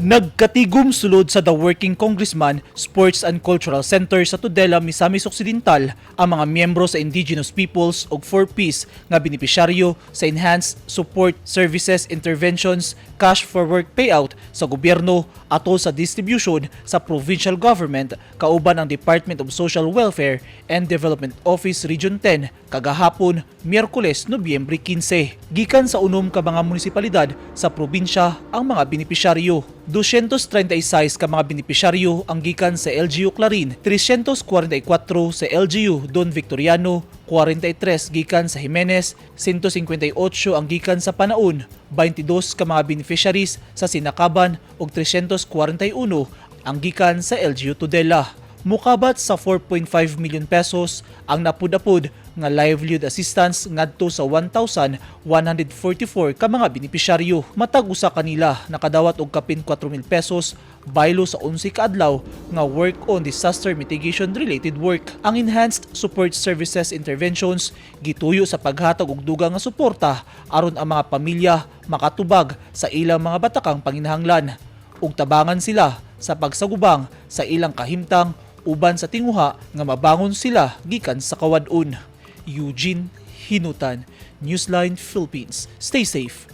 Nagkatigom sulod sa The Working Congressman Sports and Cultural Center sa Tudela, Misamis Occidental ang mga miyembro sa Indigenous Peoples ug 4Ps nga benepisyaryo sa Enhanced Support Services Interventions Cash for Work Payout sa gobyerno atol sa distribution sa provincial government kauban ang Department of Social Welfare and Development Office Region 10 kagahapon, Miyerkules, Nobyembre 15. Gikan sa 6 ka mga munisipalidad sa probinsya ang mga benepisyaryo. 236 ka mga benepisyaryo ang gikan sa LGU Clarin, 344 sa LGU Don Victoriano, 43 gikan sa Jimenez, 158 ang gikan sa Panaon, 22 ka mga beneficiaries sa Sinacaban ug 341 ang gikan sa LGU Tudela. Mukabat sa 4.5 million pesos ang napud-apod nga livelihood assistance ngadto sa 1,144 ka mga benepisyaryo. Matag usa kanila nakadawat og kapin 4,000 pesos baylo sa 11 ka adlaw nga work on disaster mitigation related work. Ang Enhanced Support Services Interventions gituyo sa paghatag og dugang nga suporta aron ang mga pamilya makatubag sa ilang mga batakang panginahanglan ug tabangan sila sa pagsagubang sa ilang kahimtang uban sa tinguha nga mabangon sila gikan sa kawad-on. Eugene Hinutan, Newsline Philippines. Stay safe.